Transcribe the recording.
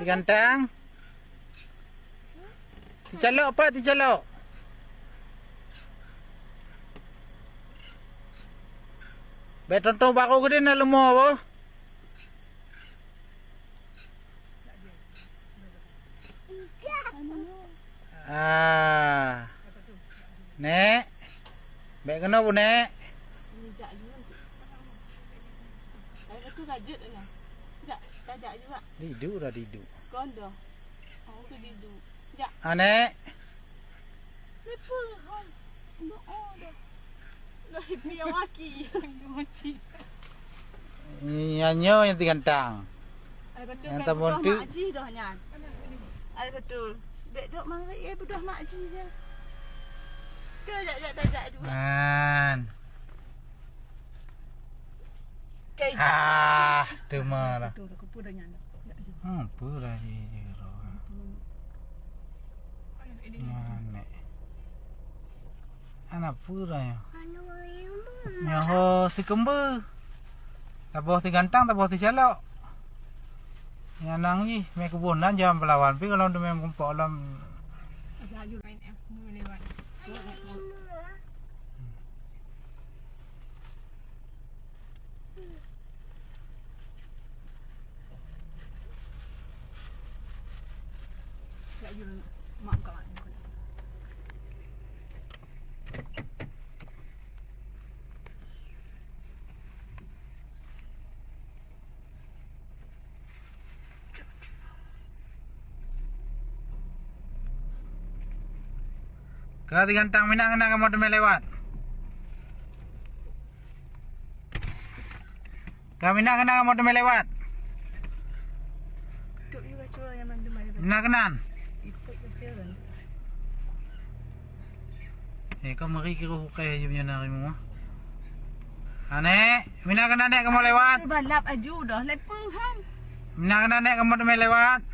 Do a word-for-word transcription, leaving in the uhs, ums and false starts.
Gantang. Teucalok pat, teucalok. Bèk tong-tong barô keudéh na leumo boh. Ah. Nèk. Bèk keunoe bu Nèk. Diduek dah diduek. Kon dah. Oh, tu diduek. Jak. Ah, Nèk. Lepas, hai. Doa dah. Dah, dia maki. Nyan nyoe nyang tigantang. Ai betul. Nyang kan tabon beudôh tu. Mak Ji dah nyan. Ai betul. Bèk dok mari, eh, beudôh Mak Ji je. Ke jak, jak, jak, jak juga. Man. Kai jak. Ah, teuma lah. Betul, aku pun dah nyan. Jak, jak. Hmm, apa dah je, je, roh. Betul. Nyan, Nèk. Hana peue dah nyoe. Nyoe ho sikeumbeue. Taboh tigantang, taboh ticalok. Nyan nang jih, mé keubon nan jalan Palawan pi kalau teumé meukumpok lom. Ka tigantang, mina keunan kamoe teumé lewat. Ka mina keunan kamoe teumé lewat. Mina keunan. Eh, ka meri kira bukai haji meunyoe na rimueng. Aneuk, mina keunan Nèk kamoe lewat. Balap aju dah, lepeu han. Mina keunan Nèk kamoe teumé lewat.